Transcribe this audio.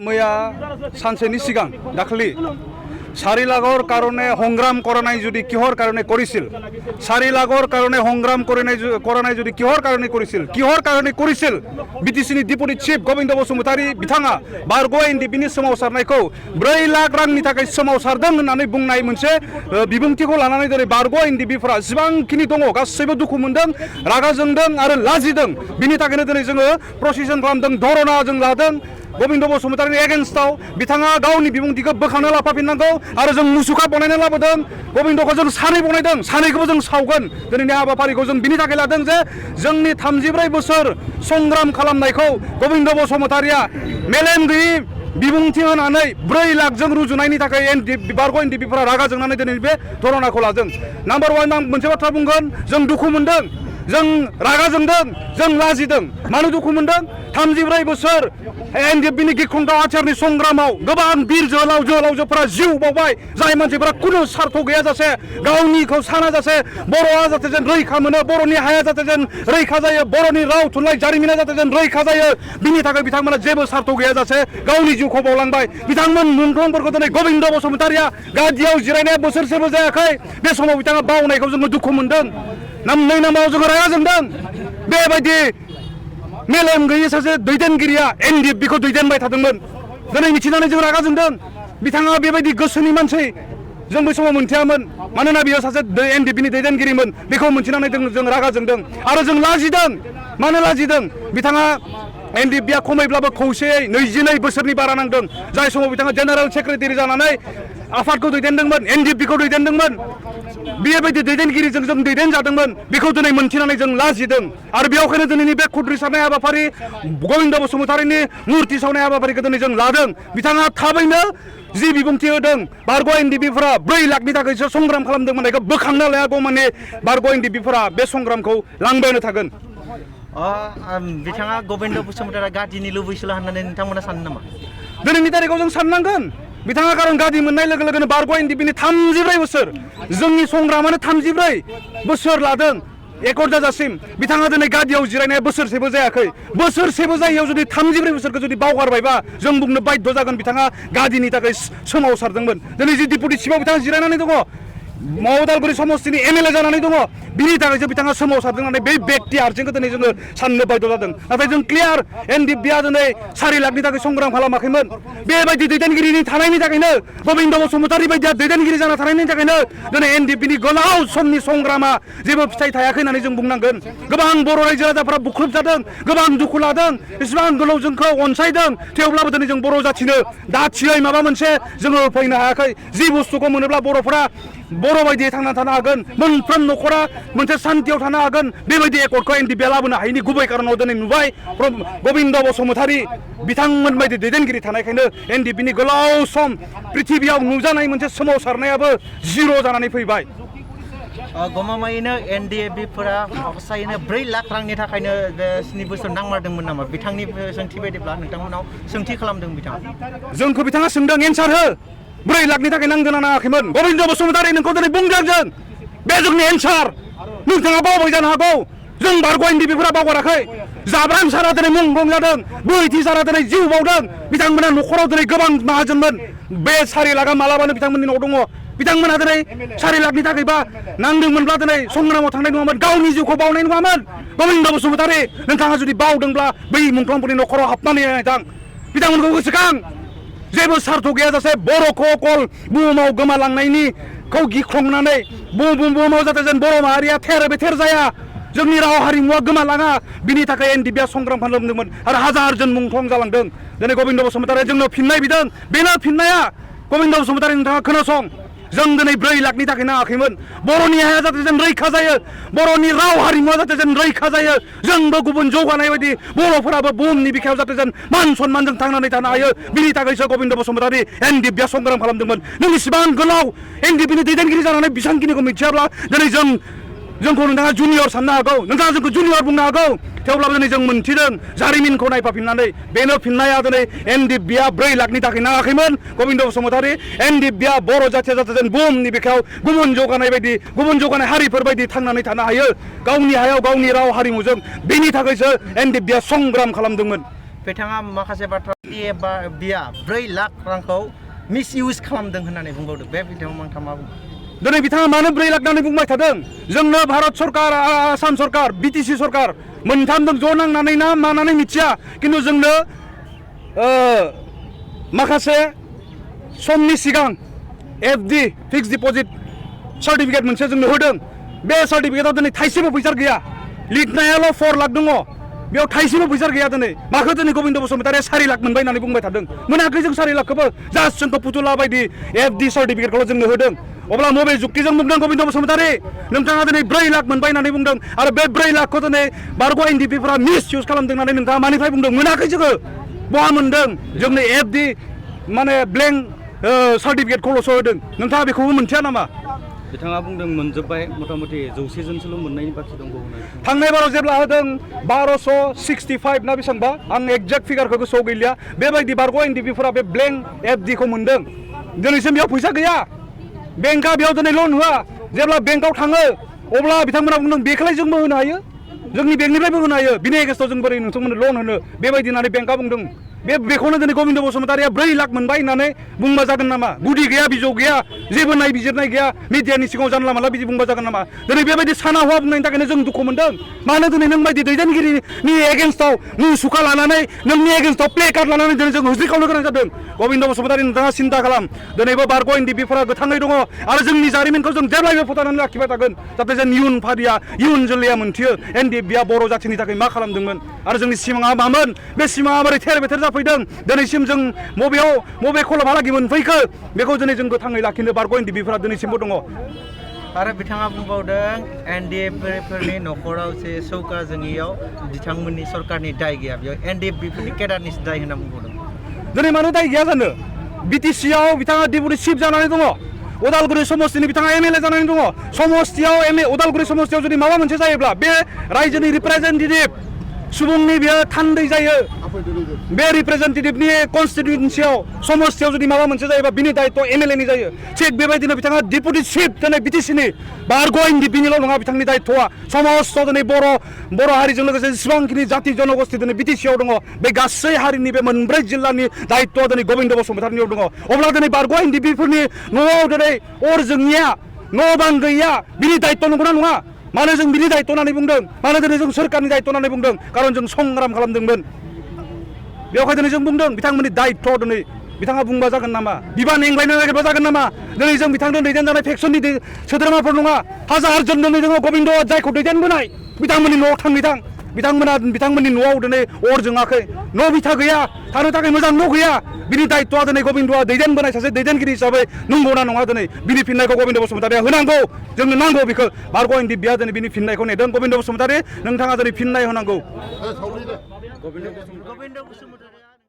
मैया सानसेनि सिगां दाखालि 4 लाखर कारणे সংগ্রাম करनाय जुदि किहर कारणे करिছিল 4 लाखर कारणे সংগ্রাম करनाय जुदि किहर कारणे करिছিল बिटिसिनि डिपुटि चिफ गोविंद बसुमतारी बिथाङा बारग' एनडिपिनि सोमावसारनायखौ 4 लाख रांनि थाखाय सोमावसारदों होननानै बुंनाय मोनसे बिबुंथिखौ लानानै दिनै बारग' एनडिपिफोरा जेसेबांखिनि दङ गासैबो दुखु मोनदों रागा जोंदों आरो लाजिदों बिनि थाखायनो दिनै जोङो प्रसेसन खालामदों धरना जों लादों गोविंद बसुमतारीनि एगेन्स्टआव बिथाङा गावनि बिबुंथिखौ बोखांना लाफाफिननांगौ आरो जों मुसुखा बनायना लाबोदों गोविंदखौ जों सानै बनायदों सानैखौबो जों सावगोन दिनैनि हाबाफारिखौ जों बिनि थाखाय लादों जे जोंनि 34 बोसोर संग्राम खालामनायखौ गोविंद बसुमतारीया मेलेम गैयै बिबुंथि होनानै 4 लाखजों रुजुनायनि थाखाय बारग' एनडिपिफोरा रागा जोंनानै दिनै बे धरनाखौ लादों। नाम्बार 1 आं मोनसे बाथ्रा बुंगोन जों दुखु मोनदों जों रागा जोंदों जों लाजिदों मानो दुखु मोनदों 34 बोसोर एनडिपिनि गिख्रंथाव आथियारनि संग्रामाव गोबां बिर जोहोलावजोफोरा जिउ बावबाय जाय मानसिफोरा खुनु सार्थ गैयाजासे गावनिखौ सानाजासे बर'आ जाहाथे जेन रैखा मोनो बर'नि हाया जाहाथे जेन रैखा जायो बर'नि राव थुनलाइ जारिमिना जाहाथे जेन रैखा जायो बिनि थाखाय बिथांमोना जेबो सार्थ गैयाजासे गावनि जिउखौ बावलांबाय बिथांमोन मुंख्लंफोरखौ दिनै गोविंद बसुमतारीया गादियाव जिरायनाया बोसोरसेबो जायाखै बे समाव बिथाङा बावनायखौ जोङो दुखु मोनदों नामनै नामाव जोङो रागा जोंदों बेबायदि मेलेम गैयै सासे दैदेनगिरिया एनडिपिखौ दैदेनबाय थादोंमोन दिनै मिथिनानै जों रागा जोंदों बिथाङा बेबायदि गोसोनि मानसि जों बै समाव मोनथियामोन मानोना बियो सासे एनडिपिनि दैदेनगिरिमोन बेखौ मोनथिनानै जों रागा जोंदों आरो जों लाजिदों मानो लाजिदों बिथाङा एनडिपिया खमैब्लाबो खौसेयै 22 बोसोरनि बारा नांदों जाय समाव बिथाङा जेनेरेल सेक्रेटारि जानानै आफादखौ दैदेनदोंमोन एनडिपिखौ दैदेनदोंमोन बेबायदि दैदेनगिरिजों जों दैदेनजादोंमोन बेखौ दिनै मोनथिनानै जों लाजिदों आरो बेयावखायनो दिनैनि बे खुद्रि सारनाय हाबाफारि गोविंद बसुमतारीनि मुर्ति सावनाय हाबाफारिखौ दिनै जों लादों बिथाङा थाबैनो जि बिबुंथि होदों बारग' एनडिपिफोरा 4 लाखनि थाखायसो संग्राम खालामदोंमोन बेखौ बोखांना लायागौ माने बारग' एनडिपिफोरा बे संग्रामखौ लांबायानो थागोन बिथाङा गोविंद बसुमतारीया गादिनि लुबैसोला होननानै नोंथांमोना सानो नामा दिनैनि तारिखआव जों साननांगोन बिथाङा खारन गादि मोननाय लोगो लोगोनो बारग' एनडिपिनि 34 बोसोर जोंनि संग्रामानो 34 बोसोर लादों एकर्ड जाजासिम बिथाङा दिनै गादियाव जिरायनाया बोसोरसेबो जायाखै बोसोरसेबो जायैयाव जुदि 34 बोसोरखौ जुदि बावगारबायबा जों बुंनो बाध्य जागोन बिथाङा गादिनि थाखाय सोमावसारदोंमोन दिनै जि डिपुटि चिफआव बिथाङा जिरायनानै दङ उदालगुरि समस्तिनि एमएलए जानानै दङ बिनि थाखायसो बिथाङा सोमावसारदों होननानै बे व्यक्ति हारसिंखौ दिनै जोङो साननो बाध्य जादों नाथाय जों क्लियार एनडिपिया दिनै 4 लाखनि थाखाय संग्राम खालामाखैमोन बेबायदि दैदेनगिरिनि थानायनि थाखायनो गोविंद बसुमतारी बायदिया दैदेनगिरि जाना थानायनि थाखायनो दिनै एनडिपिनि गोलाव समनि संग्रामा जेबो फिथाइ थायाखै होननानै जों बुंनांगोन गोबां बर' रायजो राजाफोरा बुख्रुब जादों गोबां दुखु लादों इसेबां गोलाव जोंखौ अनसायदों थेवब्लाबो दिनै जों बर' जाथिनो दाथियै माबा मोनसे जोङो होफैनो हायाखै जि बुस्थुखौ मोनोब्ला बर'फोरा बर' बायदियै थांना थानो हागोन मोनफ्रोम न'खरा मोनसे सान्थियाव थानो हागोन बेबायदि एकर्डखौ एनडिपिया लाबोनो हायैनि गुबै कारनाव दिनै नुबाय गोविंद बसुमतारी बिथांमोन बायदि दैदेनगिरि थानायखायनो एनडिपिनि गोलाव सम पृथिबियाव नुजानाय मोनसे सोमावसारनायाबो जिर' जानानै फैबाय गमामायैनो एनडिपिफोरा हसायैनो 4 लाख रांनि थाखायनो 7 बोसोर नांमारदोंमोन नामा बिथांनि सोंथि बायदिब्ला नोंथांमोनाव सोंथि खालामदों बिथाङा जोंखौ बिथाङा सोंदों एन्सार हो 4 लाखनि थाखाय नांदों ना नाङाखैमोन गोविंद बसुमतारी नोंखौ दिनै बुंदों जों बे जोंनि एन्सार नोंथाङा बावबाय जानो हागौ जों बारग' एनडिपिफोरा बावगाराखै जाब्रां सारा दिनै मुंख्लं जादों बैथि सारा दिनै जिउ बावदों बिथांमोना न'खराव दिनै गोबां माहाजोनमोन बे 4 लाखआ मालाबानो बिथांमोननि न'आव दङ बिथांमोना दिनै 4 लाखनि थाखायबा नांदोंमोनब्ला दिनै संग्रामाव थांनाय नङामोन गावनि जिउखौ बावनाय नङामोन गोविंद बसुमतारी नोंथाङा जुदि बावदोंब्ला बै मुंख्लंफोरनि न'खराव हाबनानै नायथां बिथांमोनखौ गोसोखां जेबो सार्थ गैयाजासे बर'खौ अकल बुहुमाव गोमालांनायनिखौ गिख्रंनानै बुहुमाव जाहाथे जेन बर' माहारिया थेर बेथेर जाया जोंनि राव हारिमुवा गोमालाङा बिनि थाखाय एनडिपिया संग्राम खालामदोंमोन आरो हाजारजन मुंख्लं जालांदों दिनै गोविंद बसुमतारीया जोंनो फिननाय बिदों बेनो फिननाया गोविंद बसुमतारी नोंथाङा खोनासं जों दिनै 4 लाखनि थाखाय नाङाखैमोन बर'नि हाया जाहाथे जेन रैखा जायो बर'नि राव हारिमुवा जाहाथे जेन रैखा जायो जोंबो गुबुन जौगानाय बायदि बर'फोराबो बुहुमनि बिखायाव जाहाथे जेन मान सन्मानजों थांनानै थानो हायो बिनि थाखायसो गोविंद बसुमतारी एनडिपिया संग्राम खालामदोंमोन नों इसिबां गोलाव एनडिपिनि दैदेनगिरि जानानै बेसांखिनिखौ मिथियाब्ला दिनै जोंखौ नोंथाङा जुनियर साननो हागौ नोंथाङा जोंखौ जुनियर बुंनो हागौ थेवब्लाबो दिनै जों मोनथिदों जारिमिनखौ नायफाफिननानै बेनो फिननाया दिनै एनडिपिया 4 लाखनि थाखाय नाङाखैमोन गोविंद बसुमतारी एनडिपिया बर' जाथिया जाहाथे जेन बुहुमनि बिखायाव गुबुन जौगानाय हारिफोर बायदि थांनानै थानो हायो गावनि हायाव गावनि राव हारिमुजों बेनि थाखायसो एनडिपिया संग्राम खालामदोंमोन बिथाङा माखासे बाथ्रा एबा बिया 4 लाख रांखौ मिसइउज खालामदों होननानै बुंबावदों बे बिथाङा नोंथाङा मा बुङो दिनै बिथाङा मानो 4 लाख होननानै बुंबाय थादों जोंनो भारत सरकार आसाम सरकार बिटिसि सरकार मोनथामजों ज' नांनानै ना मानानै मिथिया खिन्थु जोंनो माखासे समनि सिगां एफडि फिक्स डिपजिट सार्टिफिकेट मोनसे जोंनो होदों बे सार्टिफिकेटआव दिनै थाइसेबो फैसा गैया लिरनायाल' 4 लाख दङ बेयाव थाइसेबो फैसा गैया दिनै माखौ दिनै गबिन्द बसुमतारिया 4 लाख मोनबाय होननानै बुंबाय थादों मोनाखै जों 4 लाखखौबो जास्ट जोंखौ फुथुला बायदि एफडि सार्टिफिकेटखौल' जोंनो होदों अब्ला मबे जुक्तिजों बुंदों गबिन्द बसुमतारि नोंथाङा दिनै 4 लाख मोनबाय होननानै बुंदों आरो बे 4 लाखखौ दिनै बारग' एनडिपिफोरा मिसइउज खालामदों होननानै नोंथाङा मानिफ्राय बुंदों मोनाखै जोङो बहा मोनदों जोंनो एफडि माने ब्लेंक सार्टिफिकेटखौल'सो होदों नोंथाङा बेखौबो मोनथिया नामा बिथाङा बुंदों मोनजोब्बाय मथा-मथि 100 जनसोल' मोननायनि बाखि दंबावो थांनाय बाराव जेब्ला होदों 1265 ना बेसेबांबा आं एक्जेक्ट फिगारखौ गोसोआव गैलिया बेबायदि बारग' एनडिपिफोरा बे ब्लेंक एफडिखौ मोनदों दिनैसिम बेयाव फैसा गैया बेंकआ बेयाव दिनै लन होआ जेब्ला बेंकआव थाङो अब्ला बिथांमोना बुंदों बेखौलाय जोंबो होनो हायो जोंनि बेंकनिफ्रायबो होनो हायो बिनि एगेन्स्टआव जों बोरै नोंथांमोननो लन होनो बेबायदि होननानै बेंकआ बुंदों बेखौनो दिनै गबिन्द बसुमतारिया 4 लाख मोनबाय होननानै बुंबा जागोन नामा गुदि गैया बिजौ गैया जेबो नायबिजिरनाय गैया मिडियानि सिगाङाव जानला मानला बिदि बुंबा जागोन नामा दिनै बेबायदि साना हौवा बुंनायनि थाखायनो जों दुखु मोनदों मानो दिनै नों बायदि दैदेनगिरिनि एगेन्स्टआव मुसुखा लानानै नोंनि एगेन्स्टआव प्ले कार्ड लानानै दिनै जों हुज्रिखावनो गोनां जादों गबिन्द बसुमतारि नोंथाङा सिन्था खालाम दिनैबो बारग' एनडिपिफोरा गोथाङै दङ आरो जोंनि जारिमिनखौ जों जेब्लायबो फोथांनानै लाखिबाय थागोन जाहाथे जों इयुन फारिया इयुन जोलैया मोनथियो एनडिपिआ बर' जाथिनि थाखाय मा खालामदोंमोन आरो जोंनि सिमाङा मामोन बे सिमाङा बोरै थेर बेथेर जाफैदों दिनैसिम जों मबे खलबहालागि मोनफैखो बेखौ दिनै जों गोथाङै लाखिनो बारग' एनडिपिफोरा दिनैसिमबो दङ आरो बिथाङा बुंबावदों एनडिएफिफोरनि न'खराव जे सौका जोंनियाव बिथांमोननि सरकारनि दाय गैया बेयाव एनडिएफिफोरनि केडारनि दाय होनना बुंबावदों दिनै मानो दाय गैया जानो बिटिसिआव बिथाङा डेपुटि चिफ जानानै दङ उदालगुरि समस्तिनि बिथाङा एमएलए जानानै दङ समस्तियाव उदालगुरि समस्तियाव जुदि माबा मोनसे जायोब्ला बे रायजोनि रिप्रेजेन्टेटिभ सुबुंनि बेयो थान्दै जायो बे रिप्रेजेन्टेटिभनि कनस्टिटुएन्सियाव समस्तियाव जुदि माबा मोनसे जायोबा बिनि दायित्व एमएलएनि जायो थिग बेबायदिनो बिथाङा डेपुटि चिफ दिनै बिटिसिनि बारग' एनडिपिनिल' नङा बिथांनि दायित्वआ समस्त दिनै बर' हारिजों लोगोसे जेसेबांखिनि जाति जनगोष्ठी दिनै बिटिसिआव दङ बे गासै हारिनि बे 4 जिल्लानि दायित्वआ दिनै गबिन्द बसुमतारिनियाव दङ अब्ला दिनै बारग' एनडिपिफोरनि न'आव दिनै अर जोंनिया न' बां गैया बिनि दायित्व नंगौना नङा मानो जों बिनि दायित्व होननानै बुंदों मानो दिनै जों सोरखारनि दायित्व होननानै बुंदों खारन जों संग्राम खालामदोंमोन बेवहाय दिनै जों बुंदों बिथांमोननि दायित्व दिनै बिथाङा बुंबा जागोन नामा बिबान एंग्लायनो नागिरबा जागोन नामा दिनै जों बिथांजों दैदेनजानाय फेक्सननि सोद्रोमाफोर नङा हाजार जन दिनै जोङो गबिन्द जायखौ दैदेनबोनाय बिथांमोननि न'आव थां बिथांमोननि न'आव दिनै अर जोङाखै न' बिथा गैया थानो थाखाय मोजां न' गैया बिनि दायित्वआ दिनै गबिन्दआ दैदेनबोनाय सासे दैदेनगिरि हिसाबै नंगौना नङा दिनै बिनि फिननायखौ गबिन्द बसुमतारिया होनांगौ जोंनो नांगौ बेखौ बारग' एनडिपिआ दिनै बिनि फिननायखौ नेदों गबिन्द बसुमतारि नोंथाङा दिनै फिननाय होनांगौ गबिन्द बसुमतारि